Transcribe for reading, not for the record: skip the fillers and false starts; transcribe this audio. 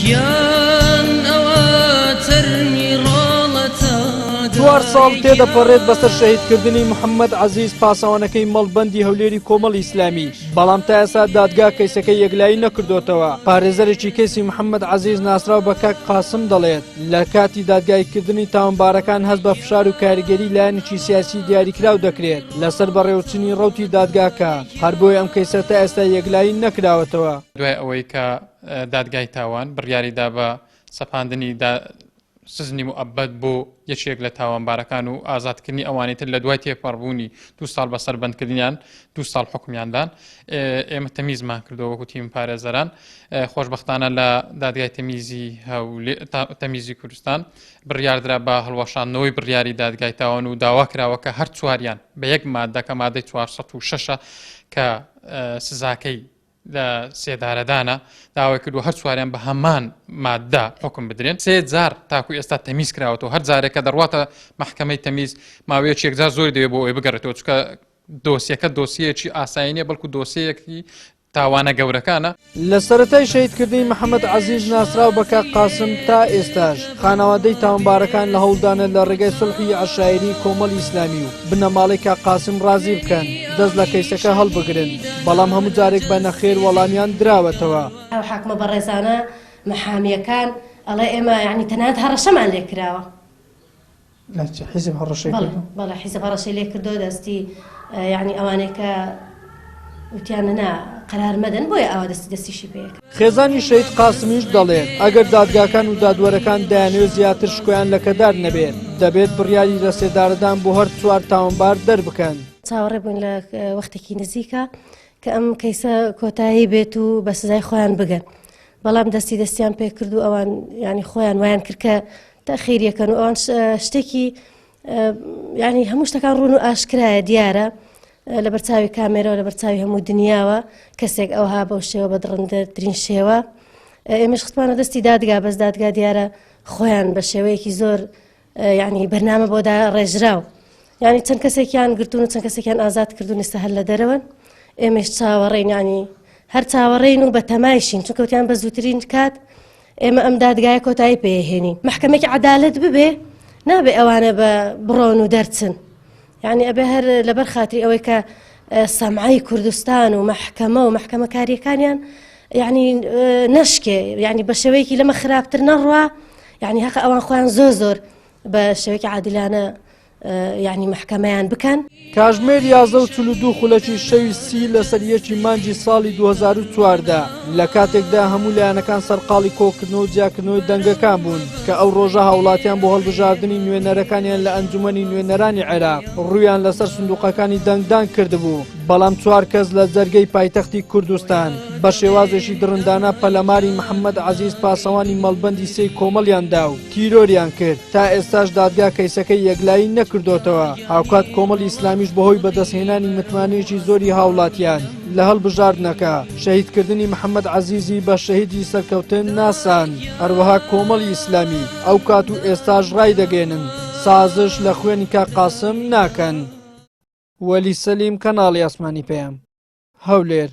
گیان ئەوە تەرمی ڕۆڵەتە چوار ساڵ تێدەپەڕێت بەسەر شەهیدکردنی محەممەد عەزیز پاسەوانەکەی مەڵبەندی هەولێری کۆمەڵی ئیسلامی، بەڵام تا ئێستا دادگا کەیسەکەی یەکلایی نەکردۆتەوە. پارێزەرێکی کەیسی محەممەد عەزیز ناسراو بە کاک قاسم دەڵێت، لە کاتی دادگاییکردنی تاوانبارەکان هەست بە فشار و کاریگەری لایەنێکی سیاسی دیاریکراو دەکرێت لەسەر بەڕێوەچوونی ڕەوتی دادگاکە، هەر بۆیە ئەم کەیسە تا ئێستا یەکلایی نەکراوەتەوە. دوای ئەوەی کە دادگای تاوان بڕیاری دا بە سەپاندنی سزنی موئەبەد بۆ یەکێک لە تاوانبارەکان و ئازادکردنی ئەوانی تر لە دوای تێپەڕبوونی دوو ساڵ بەسەر بەندکردنیان دوو ساڵ حکومیاندان ئێمە تەمیزمان کردەوە وەکو تیم پارێزەران خۆشببختانە لە دادگای تەمیزی تەمیزی کوردستان بڕیاردرا بە هەڵوەشاندنەوەی بڕیاری دادگای تاوان و داوا کراوە کە هەر چواریان بە یەک مادە کە مادەی 406 کە سزاکەی لە سێدارەدانە داوای کردووە هەر چواریان بە هەمان مادە حکم بدرێن سێ جار تاکو ئێستا تەمیز کراوەتەوە هەر جارێک کە دەڕواتە مەحکەمەی تەمیز ماوەیەکی یەکجار زۆری دەوێت بۆ ئەوەی بگەڕێتەوە چونکە دۆسیەکە دۆسیەیەکی ئاسایی نییە بەڵکو دۆسیەیەکی تاوانە گەورەکانە. لە سەرەتای شەهیدکردنی محەمەد عەزیز ناسراو بە کاک قاسم تا ئێستاش خانەوادەی تاوانبارەکان لە هەوڵدانە لە ڕێگای سوڵحی عەشایری کۆمەڵی ئیسلامی و بنەماڵەی کاک قاسم ڕازی بکەن دەست لە کەیسەکە هەڵبگرن، بەڵام هەموو جارێک بە نەخێر وەڵامیان دراوەتەوە. ئەو حاکمە بەڕێزانە محامیەکان ئەڵێ ئێمە یانی تەنانەت هەڕەشەمان لێ کراوە. لە چ حیزب هەڕەشەی بەڵێ کردوون؟ بەڵێ حیزب هەڕەشەی لێ کردووە دەستی یانی ئەوانەی کە وتیانە نا قەرار مەدەن بۆیە ئاوا دەستی دەستیشی پێ کرد. خێزانی شەهید قاسمیش دەڵێت، ئەگەر دادگاکان و دادوەرەکان دەیانەوێت زیاتر شکۆیان لەکەدار نەبێت، دەبێت بڕیاری لەسێدارەدان بۆ هەر چوار تاوانبار دەربکەن. چاوەڕێ بووین لە وەختێکی نزیکە کە ئەم کەیسە کۆتایی بێت و بە سزای خۆیان بگەن بەڵام دەستی دەستیان پێکرد و ئەوان ینی خۆیان وایان کرد کە تەخیریەکەن و ئەوان شتێکی ینی هەموو شتەکان ڕوون و ئاشکرایە دیارە لەبەر چاوی کامێرەوە لەبەر چاوی هەموو دنیاوە کەسێک ئەوها بەو شێوە بە دڕندەترین شێوە ئێمەش خستمانە دەستی دادگا بەس دادگا دیارە خۆیان بە شێوەیەکی زۆر یعنی بەرنامە بۆ دا ڕێژراو یعنی چەند کەسێکیان گرتوون و چەند کەسێکیان ئازاد کردوون ئێستا هەر لە دەرەوەن ئێمەش چاوەڕێین ینی هەر چاوەڕێین و بە تەمایشین چونکە وتیان بە زووترین کات ئێمە ئەم دادگایە کۆتایی پێهێنین محکمێکی عەدالەت ببێ نابێ ئەوانە بە بڕۆن و دەرچن یعنی ئەبێ هەر لەبەر خاتری ئەوەی کە سەمعی کوردستان و مەحکەمە و مەحکەمەکاریەکانیان یعنی نەشکێ یعنی بە شێوەیەکی لەمە خراپتر نەڕوا یعنی هەقە ئەوان خۆیان زۆر زۆر بە شێوەیەکی عادلانە یعنی مەحکەمەیان بکەن. کاژمێر 11:42 خولەکی شەوی سی لەسەر یەکی مانگی ساڵی 2014 لە کاتێکدا هەموو لایەنەکان سەرقاڵی کۆکردنەوە و جیاکردنەوەی دەنگەکان بوون کە ئەو ڕۆژە هاوڵاتیان بۆ هەڵبژاردنی نوێنەرەکانیان لە ئەنجومەنی نوێنەرانی عێراق ڕوویان لەسەر سندوقەکانی دەنگدان کردبوو بەڵام چوار کەس لە جەرگەی پایتەختی کوردستان بە شێوازێکی دڕندانە پەلەماری محەممەد عەزیز پاسەوانی مەڵبەندی سێی کۆمەڵیان دا و تیرۆریان کرد، تا ئێستاش دادگا کەیسەکەی یەکلایی نەکردۆتەوە، هاوکات کۆمەڵی ئیسلامیش بەهۆی بەدەستهێنانی متمانەیەکی زۆری هاوڵاتیان لە هەڵبژاردنەکە، شەهیدکردنی محەممەد عەزیزی بە شەهیدی سەرکەوتن ناساند، هەروەها کۆمەڵی ئیسلامی ئەوکات و ئێستاش ڕایدەگەیەنن سازش لە خوێنی کاک قاسم ناکەن. وەلی سەلیم، کەناڵی ئاسمانی پەیام، هەولێر.